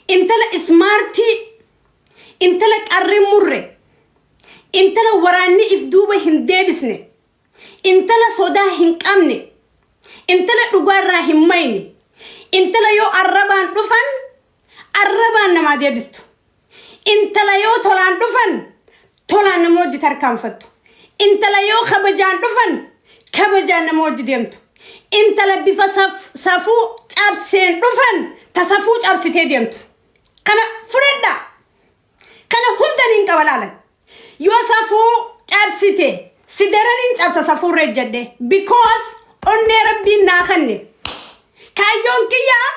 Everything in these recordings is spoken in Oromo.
Intala smart, intala qarri murre, intala waraanni if duuba hin deebisne, intala sodaa hin qabne, intala dhugaarraa hin mayne, intala yoo arrabaan dhufan arrabaan namaa deebistu, intala yoo tolaan dhufan tolaan nama hojii tarkaanfattu, intala yoo kabajaan dhufan kabajaan nama hojii deemtu, intala bifa safuu cabseen dhufan ta safuu cabsitee deemtu. Kana fudhadhaa. Kana hundan hin qaba laalan. Yoo safuu cabsite si daraniin cabsa safuurra ejjadhe, because onnee Rabbiin naa kanne. Kaayyoon kiyyaa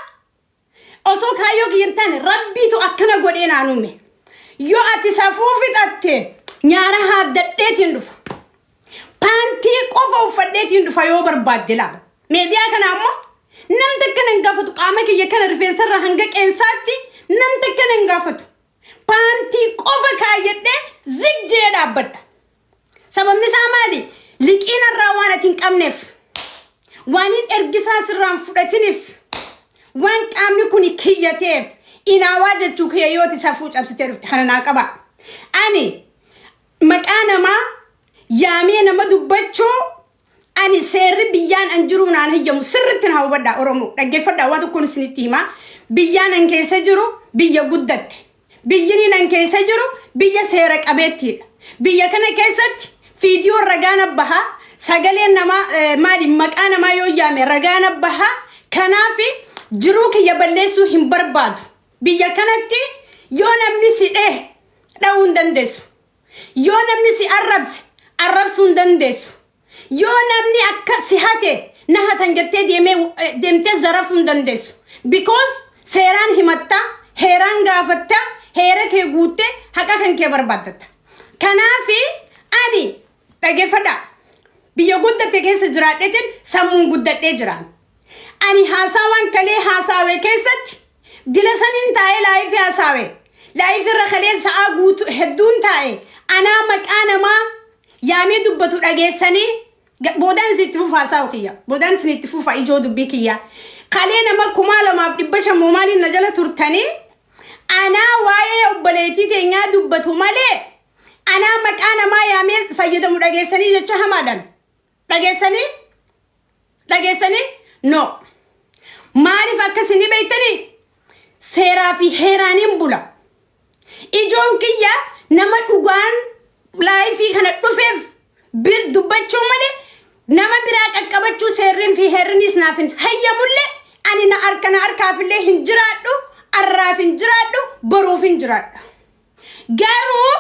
osoo kaayyoo kiyya hin taane Rabbiitu akkana godhee naan uume. Yoo ati safuu fixatte nyaara haaddadheetiin dhufa. Paantii qofa uffadheetiin dhufa yoo barbaadde laala. Miidiyaa kana ammoo namni akkana hin gaafatu. Qaama kiyya kana rifeensarraa hanga qeensaatti namni akkana hin gaafatu. Paantii qofa kaayyadhee zig jee dhaabbadha. Sababni isaa maali? Liqiin irraa waan ati hin qabneef, waan hin ergisaa sirraan fudhatiniif, waan qaamni kun kiyyateef inaawaa jechuu kiyya yooti safuu cabsitee dhufte kana naa qaba. Ani maqaa namaa yaamee nama dubbachuu ani seerri biyyaan an jiru naan hayyamu. Sirritti na hubadhaa, Oromoo, dhaggeeffadhaa. Waan tokkoon isinitti himaa. Biyyaan an keessa jiru biyya guddatte. Biyyi an keessa jiru biyya seera qabeettiidha. Biyya kana keessatti viidiyoon ragaan bahaa, sagaleen namaa maali, maqaa namaa yoo yaame ragaan bahaa. Kanaaf jiruu kiyya balleessuu hin barbaadu. Biyya kanatti yoo namni si dhee dha'uu hin dandeessu. Yoo namni si arrabse arrabsuu hin dandeessu. Yoo namni akka si hate na hatan jettee deemtee zarafuu hin dandeessu. Because seeraan himatta, heeraan gaafatta, heera kee guuttee haqa kan kee barbaaddatta. Kanaafi ani dhaggeeffadhaa. Biyya guddatte keessa jiraadheetiin sammuun guddadhee jiraan. Ani haasawaan kalee haasaawe keessatti dila saniin taa'ee live haasaawe. Live irra kalee sa'aa guutuu hedduun taa'e anaa maqaa namaa yaamee dubbatu dhageessanii boodaan isin itti fufa haasa'u kiyya. Boodaan isin itti fufa ijoo dubbii kiyya. Kalee nama 2500 moomaaliin na jala turtanii anaa waa'ee obboleettii teenyaa dubbatu malee anaa maqaa namaa yaamee fayyadamu dhageessanii jecha hamaadhaan. Dhageessanii? Dhageessanii? No. Maaliif akkasii beektanii? Seeraa fi heeraaniin bula. Ijoon kiyya nama dhugaan live kana dhufeef bir dubbachuu malee nama biraa qaqqabachuu seerriin fi heerrinis naaf hin hayyamullee. Ani na harka na harkaafillee hin jiraadhu, arraaf hin jiraadhu, boruuf hin jiraadha. Garuu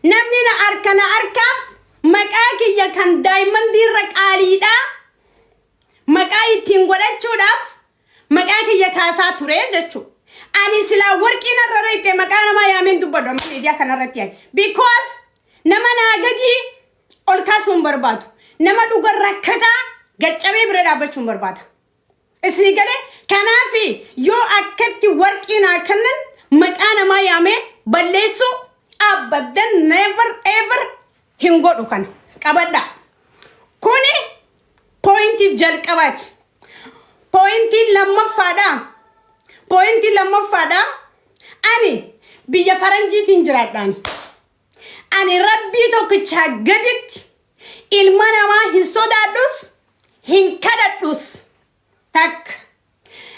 namni na harka na harkaaf maqaa kiyya kan daa'imman irra qaaliidha maqaa ittiin godhachuudhaaf maqaa kiyya kaasaa ture jechuudha. Ani silaa warqii narra reette maqaa namaa yaameen dubbadhu amma miidiyaa kanarratti yaa'e. Because nama naa gadii ol kaasuu hin barbaadu. Nama dhugan rakkataa gaccabee bira dhaabbachuu hin barbaada. Isinii galee? Kanaafi yoo akkatti warqii naa kennan maqaa namaa yaamee balleessuu abbadan never ever hin godhu, kana qabadha. Kuni point jalqabaati. Pointiin lammaffaadha. Pointiin lammaffaadha. Ani biyya faranjiitiin jiraadhaan. Ani Rabbii tokkichaa gaditti ilma namaa hin sodaadhus, hin kadhadhus. Takka.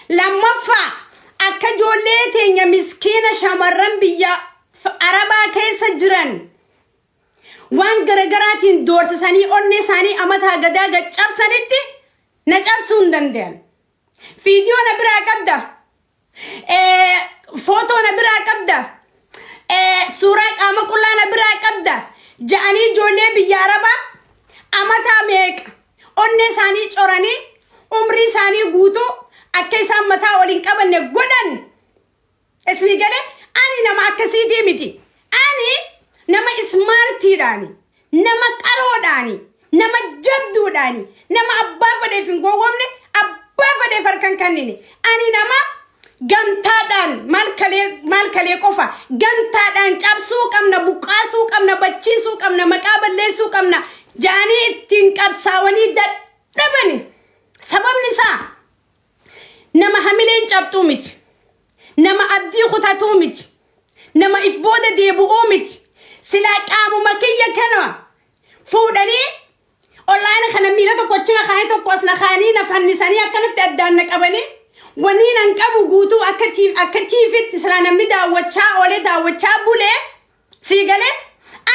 Lammaffaa, akka ijoollee teenya miskiina shamarran biyya Arabaa keessa jiran waan garagaraatiin doorsisanii onnee isaanii amataa gadaa gad cabsanitti na cabsuu hin danda'an. Viidiyoo na biraa qabda. Footoo na biraa qabda. Suuraa qaama qullaa na biraa qabda. Ja'anii ijoollee biyya Arabaa amataa meeqa onnee isaanii coranii umrii isaanii guutuu akka isaan mataa ol hin qabanne godhan. Isinii galee? Ani nama akkasiitii miti. Ani nama smartiidhaani, nama qaroodhaani, nama jabduudhaani, nama abbaa fedheef hin gowwoomne, abbaa fedheef harkan kennine. Ani nama gamtaadhaan maal kalee, maal kalee qofa gamtaadhaan cabsuu qabna, buqqaasuu qabna, bachiisuu qabna, maqaa balleessuu qabna jaanii ittiin qabsaawanii dadhabani. Sababni isaa nama hamileen cabxuu miti. Nama abdii kutatuu miti. Nama if booda deebi'uu miti. Silaa qaamuma kiyya kana fuudhanii online kana miila tokko achi na kaanii, tokko as na kaanii, na fannisanii, akkanatti addaan na qabanii, waniin an qabu guutuu akka tiif akka tiifitti silaa namni daawwachaa oolee daawwachaa bulee, sii galee,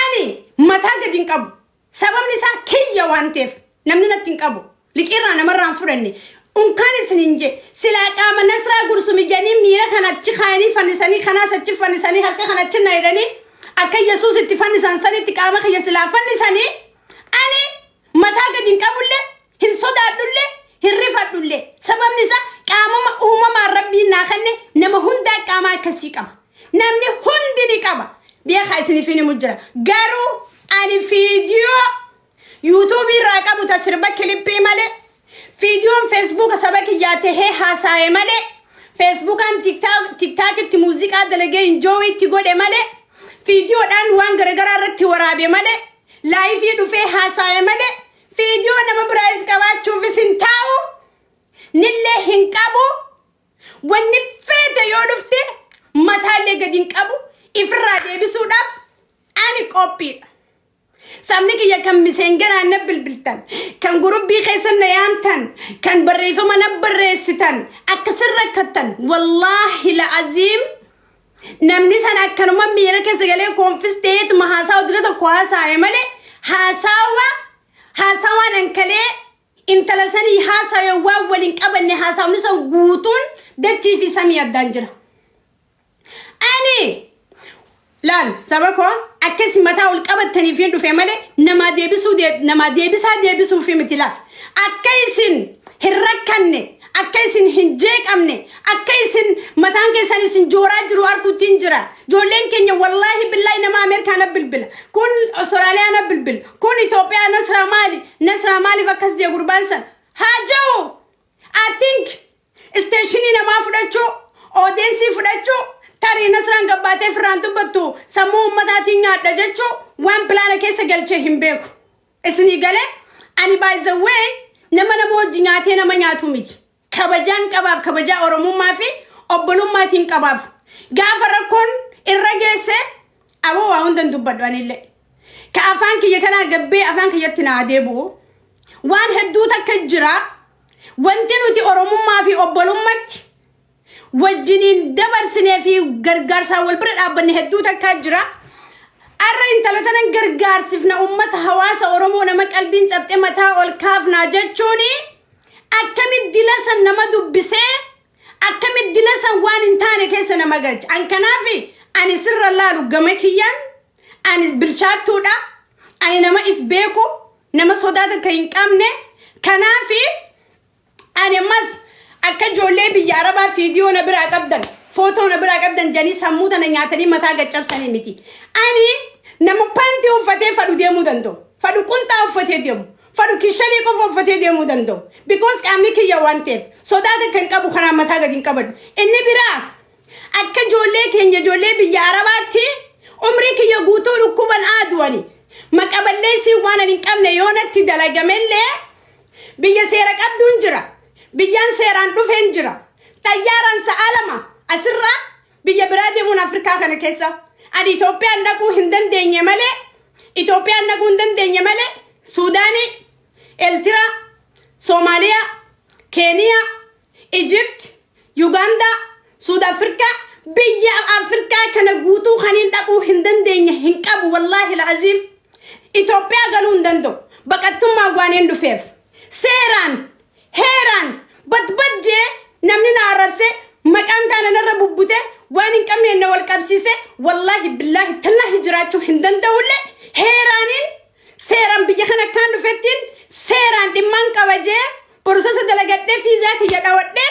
ani mataa gadi hin qabu. Sababni isaa kiyya waan ta'eef namni natti hin qabu. Liqiirraa namarraa hin fudhanne. Unkaan isin hin jee silaa qaama Nasraa Gursumi jedhanii miila kana achi kaayanii fannisanii, kanaas achi fannisanii, harka kana achi na hidhanii, akka Yesuus itti fannisan sanitti qaama kiyya silaa fannisanii, ani mataa gadi hin qabullee, hin sodaadhullee, hin rifadhullee. Sababni isaa qaamuma uumamaan Rabbiin naa kenne. Nama hundaa qaama akkasii qaba. Namni hundi ni qaba. Beekaa, isiniif himu jira. Garuu ani fiidiyoo YouTube irraa qabu ta sirba clip malee, fiidiyoon Facebooka saba kiyyaa tahee haasa'e malee, Facebookaan TikTokitti muuziqaa dalagee enjoy itti godhe malee, fiidiyoodhaan waan garagaraa irratti waraabe malee, live dhufee haasa'e malee, fiidiyoo nama biraayis qabaachuufis hin taa'u, nillee hin qabu. Wanni feete yoo dhufte mataallee gadi hin qabu. Ifirraa deebisuudhaaf ani qophiidha. Sabni kiyya kan miseenjaraan na bilbiltan, kan group keessan na yaamtan, kan barreeffama na barreessitan, akkasin rakkattan, wallaahi la'aziim, namni sana akkanuma miira keessa galee confuse ta'eetuma haasaa dura tokko haasa'e malee, haasawa haasawaan ankalee intala sanii haasa'e waan waliin qabanne, haasawni san guutuun dachii fi samii addaan jira. Ani laal, saba koo, akkasi mataa ol qabattaniif hin dhufe malee namaa deebisuu, namaa deebisaa deebisuuf miti. Laal, akka isin hin rakkanne, akka isin hin jeeqamne, akka isin mataan keessan isin jooraa jiru arguutti hin jira. Ijoolleen keenya, wallaahi billaahi, nama Ameerikaa na bilbila, kun Austraaliyaa na bilbila, kun Itoophiyaa. Nasraa maali, Nasraa maaliif akkas jee gurbaan san haa jiru? I think attention namaa fudhachuu, audience fudhachuu, tarii Nasraan gabbaatee firraan dubbattu sammuu ummataatiin nyaadha jechuu waan plan keessa galchee hin beeku. Isinii galee, ani by the way nama hojii nyaatee nama nyaatu miti. Kabajaan qabaaf, kabajaa Oromummaa fi obbolummaatiin qabaaf. Gaafa rakkoon irra geesse aboo waa hundan dubbadhu anillee. Ka afaan kiyya kanaa gabbee afaan kiyyatti naa deebi'u. Waan hedduu takka jira. Wanti nuti Oromummaa fi obbolummatti wajjiniin dabarsinee fi gargaarsaan wal bira dhaabbanne hedduu takkaa jira. Arra intala tanan gargaarsifna, ummata hawaasa Oromoo nama qalbiin cabxe mataa ol kaafnaa jechuuni akkamitti dila san nama dubbisee, akkamitti dila san waan hin taane keessa nama galcha? An kanaaf ani sirra laalu gama kiyyaan ani bilchaattuudha. Ani nama if beeku, nama sodaa takka hin qabne. Kanaafi ani ammas akka ijoollee biyya Arabaa fiidiyoo na biraa qabdan, footoo na biraa qabdan jedhanii sammuu tana nyaatanii mataa gaccabsanii miti. Ani nama paantii uffatee fadhu deemuu danda'u. Fadhu qunxaa uffatee deemu. Fadhu kishanii qofa uffatee deemuu danda'u. Because qaamni kiyya waan ta'eef sodaa takka hin qabu, kanaan mataa gadi hin qabadhu. Inni biraa akka ijoollee keenya, ijoollee biyya Arabaatti umrii kiyya guutuu dhukkuban aaduwani. Maqaballeessii waan ani hin qabne yoo natti dalagamellee, biyya seera qabduun jira. Biyyaan seeraan dhufeen jira. Xayyaaraan sa'a 2 asirraa biyya biraa deemuun Afrikaa kana keessa. Ani Itoophiyaan dhaquu hin dandeenye malee, Itoophiyaan dhaquu hin dandeenye malee, Suudaanii, Eeltiraa, Soomaaliyaa, Keeniyaa, Ijipt, Yugaandaa, Suud Afrikaa, biyya Afrikaa kana guutuu kaniin dhaquu hin dandeenye hin qabu, wallaahi la'aziim. Itoophiyaa galuu hin danda'u. Baqattummaan waan hin dhufeef. Seeraan, heeraan, badbadjee namni na arrabse, maqaan taana narra bubbute, waan hin qabne na wal qabsiise, wallaahi billaahi tallaahi jiraachuu hin danda'ullee. Heeraaniin, seeraan biyya kana akkaan dhufettiin seeraan dhimmaan qabajee process dalagadhee, fiizaa kiyya dhawadhee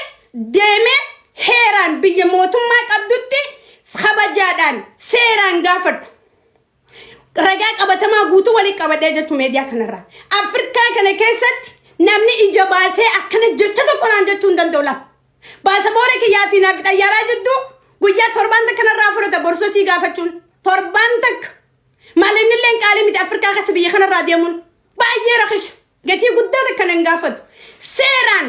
deemee, heeraan biyya mootummaa qabdutti kabajaadhaan seeraan gaafadhu. Ragaa qabatamaa guutuu walii qabadhee jechuu meediyaa kanarraa. Afrikaa kana keessatti namni ija baasee akkana jecha tokko naan jechuu hin danda'u lama. Baasaboora kiyyaa fi naaf xayyaaraa jidduu guyyaa torbaan takka narraa fudhata borsosii gaafachuun. Torbaan takka. Maalinni illee qaalii miti. Afrikaa keessa biyya kanarraa deemuun baay'ee rakisha. Gatii guddaa takka nan gaafatu. Seeraan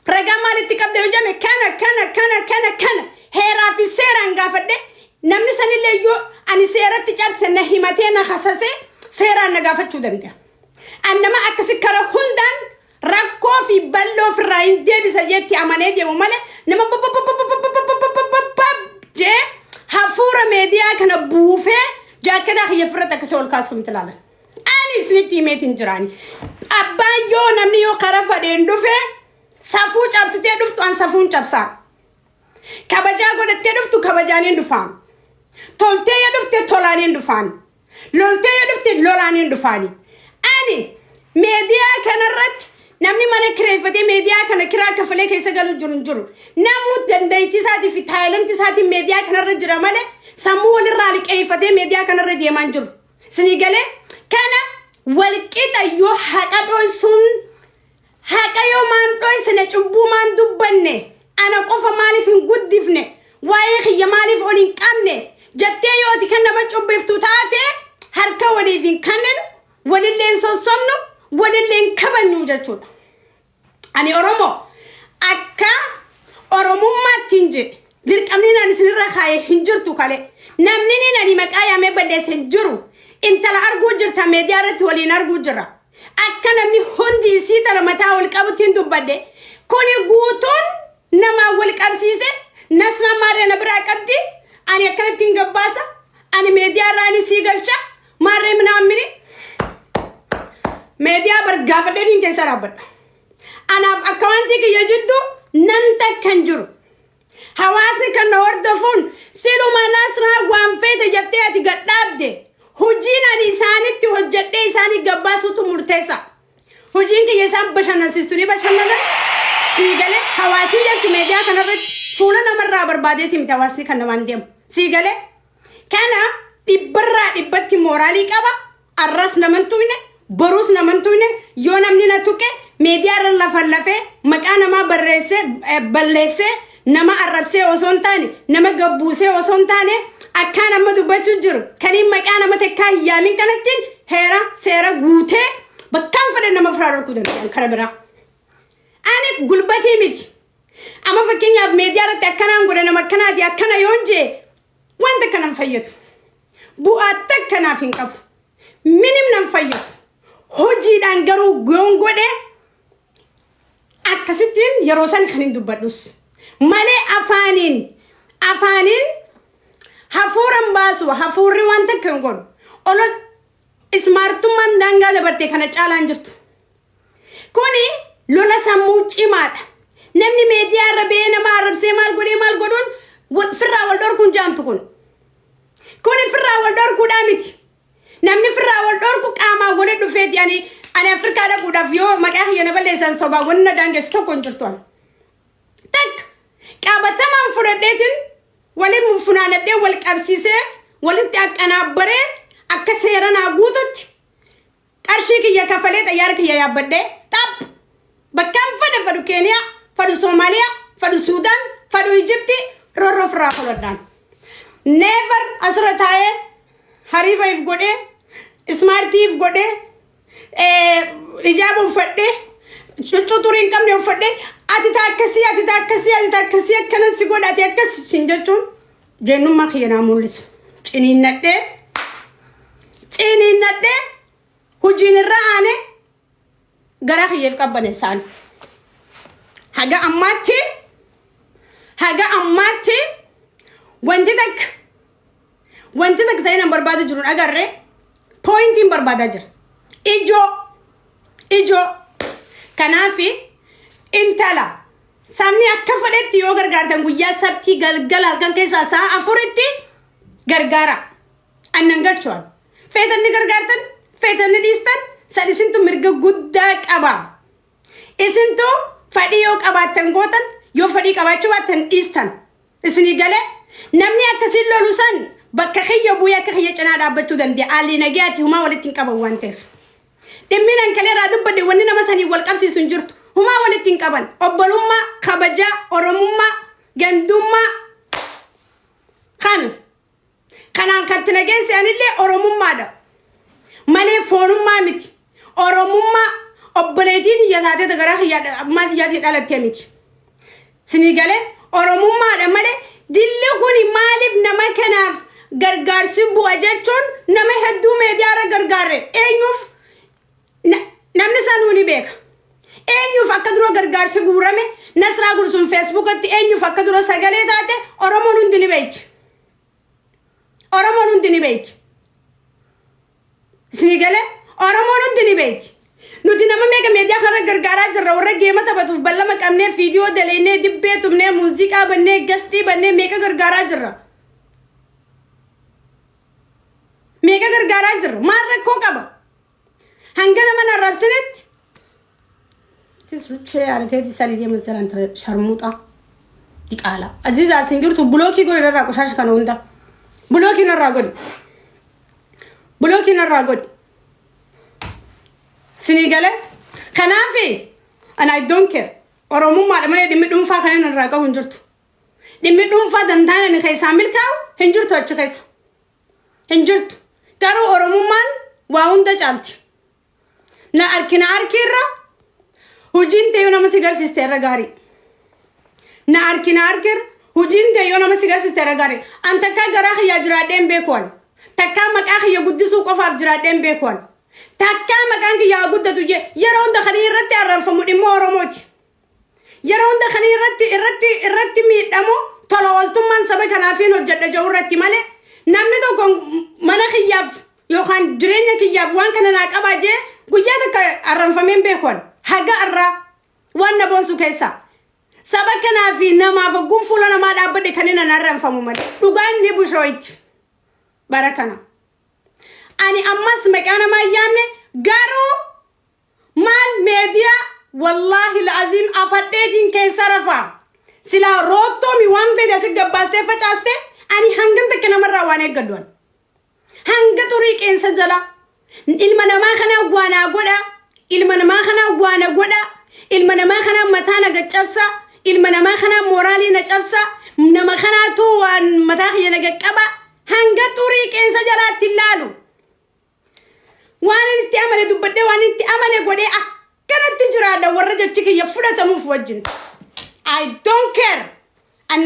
ragaa maalitti qabda yoo jedhame, kana kana kana kana kana. Heeraa fi seeraan gaafadhe. Namni sanillee yoo ani seeratti cabse na himatee na hasasee seeraan na gaafachuu danda'a. An nama akkasi kara hundaan rakkoo fi bal'oo ofirraa hin deebisa jeetti amanee deemu malee, nama jee hafuura meediyaa kana buufee jaakketaa kiyya ofirratti akkasii ol kaasuu miti ilaalan. Ani isinitti himeetiin jiraani. Abbaan yoo namni yoo kara fadheen dhufe, safuu cabsitee dhuftu, an safuun cabsaa. Kabajaa godhattee dhuftu, kabajaaniin dhufaan. Toltee yoo dhufte, tolaaniin dhufaan. Loltee yoo dhufte, lolaaniin dhufaani. Ani meediyaa kanarratti namni mana kireeffatee meediyaa kana kiraa kafalee keessa galu jiru hin jiru. Namuu dandeettii isaatii fi taayilantii isaatiin meediyaa kanarra jira malee sammuu walirraa liqeeffatee meediyaa kanarra deemaa hin jiru. Sinii galee? Kana walqixa yoo haqa dhoysuun, haqa yoo maan dhoysine, cubbuu maan dubbanne, ana qofa maaliif hin guddifne, waa'ee kiyya maaliif ol hin qabne jettee yooti kan nama cubbiftu taate, harka waliif hin kenninu, walillee hin sossobnu, walillee hin kabajnu jechuudha. Ani Oromoo akka Oromummaatti hin jedhe, dirqamni naan isinirra kaa'e hin jirtu kale. Namni ni nani maqaa yaamee balleesse hin jiru. Intala arguu jirta, meediyaa irratti waliin arguu jirra. Akka namni hundi isii tana mataa ol qabutti hin dubbadde. Kuni guutuun namaa wal qabsiise. Nasraa maarree na biraa qabdi. Ani akkanatti hin gabbaasa. Ani meediyaa irraa ani sii galcha. Maarree minaammini. Meediyaa bar gaafadhee keessa dhaabbadha. Anaaf akka wanti kiyya jiddu nam takka hin jiru. Hawaasni kan na hordofuun siluma Nasraa waan feete jettee ati gadhaabde, hojiin ani isaanitti hojjedhee isaanii gabbaasuutu murteessa. Hojiin kiyya isaan bashannansiistu ni bashannanan. Sii galee? Hawaasni jechuun meediyaa kanarratti fuula namarraa barbaadeeti miti hawaasni kan namaan deemu. Sii galee? Kana dhibbarraa dhibbatti mooraalii qaba. Arras naman tuqne, boruus naman tuqne. Yoo namni na tuqe, miidiyaa irra lafa lafee maqaa namaa barreessee balleessee, nama arrabsee osoo hin taane, nama gabbuusee osoo hin taane, akkaan amma dubbachuu jiru kaniin maqaa nama takkaa hin yaamin kanattiin heera seera guutee bakkaan fedhe nama firaa dhorkuu danda'an kara biraa. Ani gulbatii miti. Amma fakkeenyaaf miidiyaa irratti akkanaan godhe, nama akkanaati akkana yoon jee, wanta kanan fayyadu. Bu'aa takka naaf hin qabu. Minim nan fayyadu. Hojiidhaan garuu yoon godhe, akkasittiin yeroo san kan hin dubbadhus. Malee afaaniin hafuuran baasu, hafuurri waan takka hin godhu. Olol ismaartummaan daangaa dabarte kana caalaan jirtu. Kuni lola sammuu cimaadha. Namni meediyaa irra ba'ee nama arrabsee maal godhee maal godhuun firraa wal dhorkuun jaamtu kun. Kuni firraa wal dhorkuudhaa miti. Namni firraa wal dhorku qaamaan walitti dhufeeti. Ani Afrikaa dhaquudhaaf yoo maqaa kiyya na balleessan, sobaa wanni na daangessu tokko hin jirtu. Ani. Takka qabatamaan fudhadheetiin waliin funaanadhee, wal qabsiisee, walitti akkanaabbaree, akka seera naa guututti qarshii kiyya kafalee, xayyaara kiyya yaabbadhee, xaph bakkaan fadhe, fadhu Keeniyaa, fadhu Soomaaliyaa, fadhu Suudaan, fadhu Ijiptii, roorroo ofirraa fudhadhaan. Never asirra taa'ee hariifa if godhee, ismaartii if godhee, ijaaba uffadhee, cuccuu xurii hin qabne uffadhee, ati taa akkasii, ati taa akkasii, ati taa akkasii, akkanan si godha, ati akkas sin jechuun jeenyummaa kiyya naa mul'isu. Ciniinnadhee ciniinnadhee hojiin irra aanee garaa kiyyeef qabbaneessaan. Haga ammaatti wanti takka ta'ee nan barbaadu jiru hin agarree, pointiin barbaadaa jira. Ijoo ijoo kanaafi intala sabni akka fedhetti yoo gargaartan, guyyaa sabtii galgala halkan keessaa sa'a 4tti gargaara. Annan galchuwan. Feetanni gargaartan, feetanni dhiistan, san isintu mirga guddaa qaba. Isintu fedhii yoo qabaattan gootan, yoo fedhii qabaachuu baattan dhiistan. Isinii galee? Namni akkasiin lolu san bakka kiyya bu'ee akka kiyya cinaa dhaabbachuu danda'a. Haalli nagayaati humaa walitti hin qaban waan ta'eef. Dhimmi nan kalee irraa dubbadhe wanni nama sanii wal qabsiisu hin jirtu. Humaa walitti hin qaban. Obbolummaa, kabajaa, Oromummaa, gandummaa kan kanaan kan itti nageesse anillee Oromummaadha. Malee foonummaa miti. Oromummaa obboleettii tiyya taatee garaa kiyyaa ammaa tiyyaatii dhalattee miti. Sinii galee? Oromummaadha malee Dilli kuni maaliif nama kanaaf gargaarsi bu'a jechuun nama hedduu meediyaarra gargaarre eenyuuf namni sanuu ni beeka. Eenyuuf akka dura gargaarsi guurame, Nasraa Gursum Feesbuukatti eenyuuf akka dura sagalee taate Oromoon hundi ni beekti. Oromoon hundi ni beekti. Isinii galee? Oromoon hundi ni beekti. Nuti nama meeqa miidiyaa kanarra gargaaraa jirra? Warra geema taphatuuf ballama qabnee, viidiyoo daleennee, dibbee tumnee, muuziqaa bannee, gastii bannee meeqa gargaaraa jirra? Meeqa gargaaraa jirra? Maal rakkoo qaba? Hanga nama na arrabsinetti Tisluchee yaadateeti sanii deeman salaan sharmuuxa diqaala. Aziizaa isin jirtu bulookii godhi narraa, qoshaasha kana hunda. Bulookii narraa godhi. Bulookii narraa godhi. Sinii galee? Kanaafi and I don't care. Oromummaadha malee dhimmi dhuunfaa kana narraa qabu hin jirtu. Dhimmi dhuunfaa dantaan ani keessaa milkaa'u hin jirtu achi keessa. Hin jirtu. Garuu Oromummaan waa hunda caalti. Na arkina arkiirra hojiin ta'e nama si garsiiste irra gaarii. Na arkina arkirra hojiin ta'e yoo nama si garsiiste irra gaarii. An takkaa garaa kiyyaa jiraadhee hin beeku ani. Takkaa maqaa kiyya guddisuu qofaaf jiraadhee hin beeku ani. Takkaa maqaan kiyya haa guddatu jee yeroo hunda kan irratti arranfamu dhimma Oromooti. Yeroo hunda kan irratti miidhamu tola ooltummaan saba kanaafiin hojjedha jedhu irratti malee namni tokko mana kiyyaaf yookaan jireenya kiyyaaf waan kana naa qabaa jee guyyaa takka arranfamee hin beeku ani. Haga irraa waan na boonsu keessaa. Saba kanaa fi namaaf ogguun fuula namaa dhaabbadhe kan inni arranfamu malee. Dhugaan ni bushooyti. Bara kana. Ani ammas maqaa namaa hin yaamne, garuu maal meediyaa wallaahi la'aziim afadheetiin keessa rafaa. Silaa roottoomi waan fedhe asi gabbaastee facaaste, ani hangan takka namarraa waan eeggadhu ani. Hanga xurii qeensa jala ilma namaa kanaa waanaa godha, ilma namaa kanaa waana godha, ilma namaa kanaa mataa na gaccabsa, ilma namaa kanaa mooraalii na cabsa, nama kanaatu waan mataa kiyya na gaqqaba, hanga xurii qeensa jalaatti hin laalu. Waan inni itti amane dubbadhee, waan inni itti amane godhee akkanatti jiraadha warra jechi kiyya fudhatamuuf wajjin. I don't care. An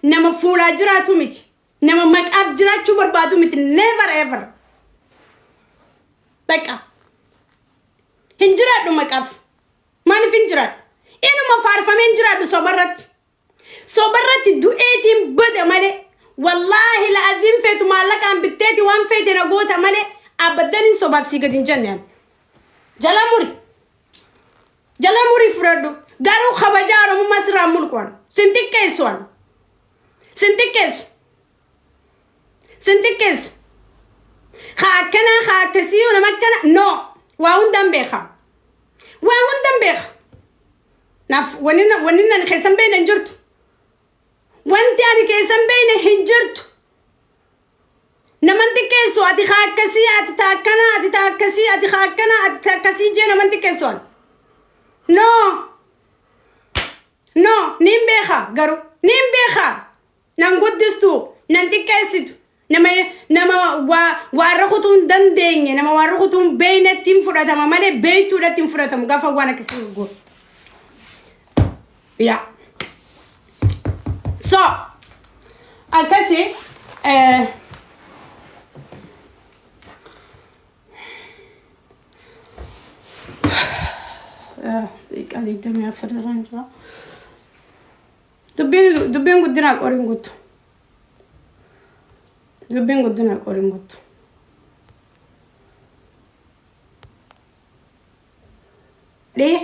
nama fuulaa jiraatu miti. Nama maqaaf jiraachuu barbaadu miti. Never ever. Baqa. Hin jiraadhu maqaaf. Maaliif hin jiraadhu? Inuma faarfamee hin jiraadhu sobarratti. Sobarratti du'eetiin bada malee. Wallaahi la'aziin feetu maallaqaan bitteeti waan feete na goota malee abaddan hin sobaaf sii gadi hin jenne ani. Jala muri. Jala muri fudhadhu. Garuu kabajaa Oromummaa sirraa mulqu ani. Sin xiqqeessu ani. Sin xiqqeessu. Sin xiqqeessu. Haa akkanaa, haa akkasii, nama akkana, no, waa hundaan beeka. Waa hundaan beeka. Naaf wanni nan keessan beekne hin jirtu. Wanti ani keessan beekne hin jirtu. Naman xiqqeessu ati haa akkasii, ati taa akkanaa, ati taa akkasii, ati haa akkanaa, ati taa akkasii jee naman xiqqeessu ani. No. No, niin beeka garuu. Niin beeka. Nan guddistu, nan xiqqeessitu. Nama waa waarra kutuu hin dandeenye, nama waarra kutuu hin beeknetti hin fudhatama malee beektuudhatti hin fudhatamu gaafa waan akkasii gurguru. Yaa. So, akkasii daqiiqaa 24 irra hin jira. Dubbiin guddinaa qoriin guttu. Dubbiin guddinaa qoriin guttu. Dhee.